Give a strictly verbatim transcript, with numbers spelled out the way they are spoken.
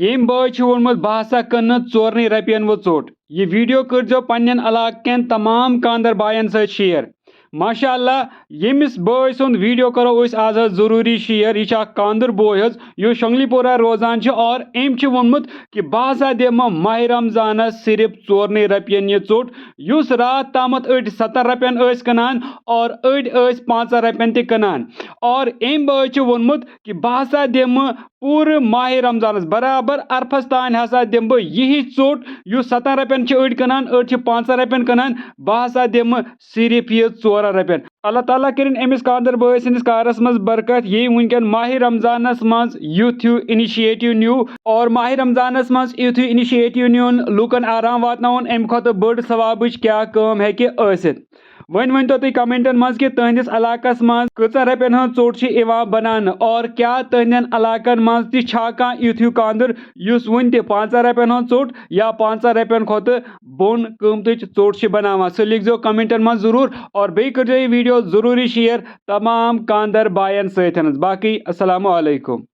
ییٚمۍ بٲے چھُ ووٚنمُت، "بہٕ ہسا کٕنہٕ ژورنٕے رۄپین وۄنۍ ژوٚٹ۔" یہِ ویڈیو کٔرۍزیو پننٮ۪ن علاقہٕ کٮ۪ن تمام کاندر باین سۭتۍ شیئر۔ ماشاء اللہ، ییٚمِس بٲے سُنٛد ویڈیو کرو أسۍ آز حظ ضروٗری شیئر۔ یہِ چھُ اکھ کاندُر بوے حظ، یُس شنگلی پورہ روزان چھُ، اور أمۍ چھُ ووٚنمُت کہِ بہٕ ہسا دِمہٕ ماہِ رمضانس صرف ژورنٕے رۄپین یہِ ژوٚٹ، یُس راتھ تامتھ أڑۍ ستن رۄپین ٲسۍ کٕنان اور أڑۍ ٲسۍ پانٛژن رۄپین تہِ کٕنان۔ اور أمۍ بٲے چھُ ووٚنمُت کہِ بہٕ ہسا دِمہٕ پوٗرٕ ماہِ رمضانس برابر عرفس تام ہسا دِمہٕ بہٕ یِہی ژوٚٹ، یُس ستن رۄپین چھِ أڑۍ کٕنان، أڑۍ چھِ پانٛژن رۄپین کٕنان، بہٕ ہسا دِمہٕ صرف یہِ ژورن رۄپین۔ اللہ تعالیٰ کٔرِنۍ أمِس کاندر بٲے سٕنٛدِس کارس منٛز برکت، ییٚمۍ وٕنکٮ۪ن ماہِ رمضانس منٛز یُتھ ہیوٗ initiative نیوٗ، اور ماہِ رمضانس منٛز یُتھ ہیوٗ initiative نیوٗن، لوٗکن آرام واتناوُن، امہِ کھۄتہٕ بٔڑ ثوابٕچ کیٛاہ کٲم ہیٚکہِ ٲسِتھ؟ وۄنۍ ؤنۍ تو تُہۍ کمنٹن منٛز کہِ تُہنٛدِس علاقس منٛز کۭژن رۄپین ہٕنٛز ژوٚٹ چھِ یِوان بناونہٕ، اور کیٛاہ تُہنٛدٮ۪ن علاقن منٛز تہِ چھا کانٛہہ یُتھ ہیوٗ کاندُر، یُس وُنہِ تہِ پانٛژن رۄپین ہٕنٛز ژوٚٹ یا پانٛژن رۄپین کھۄتہٕ بۄن قۭمتٕچ ژوٚٹ چھِ بناوان؟ سُہ لیکھزیو کمنٹن منٛز ضروٗر، اور بیٚیہِ کٔرزیو یہِ ویڈیو ضروٗری شیئر تمام کاندر باین سۭتۍ۔ باقٕے السلام علیکم۔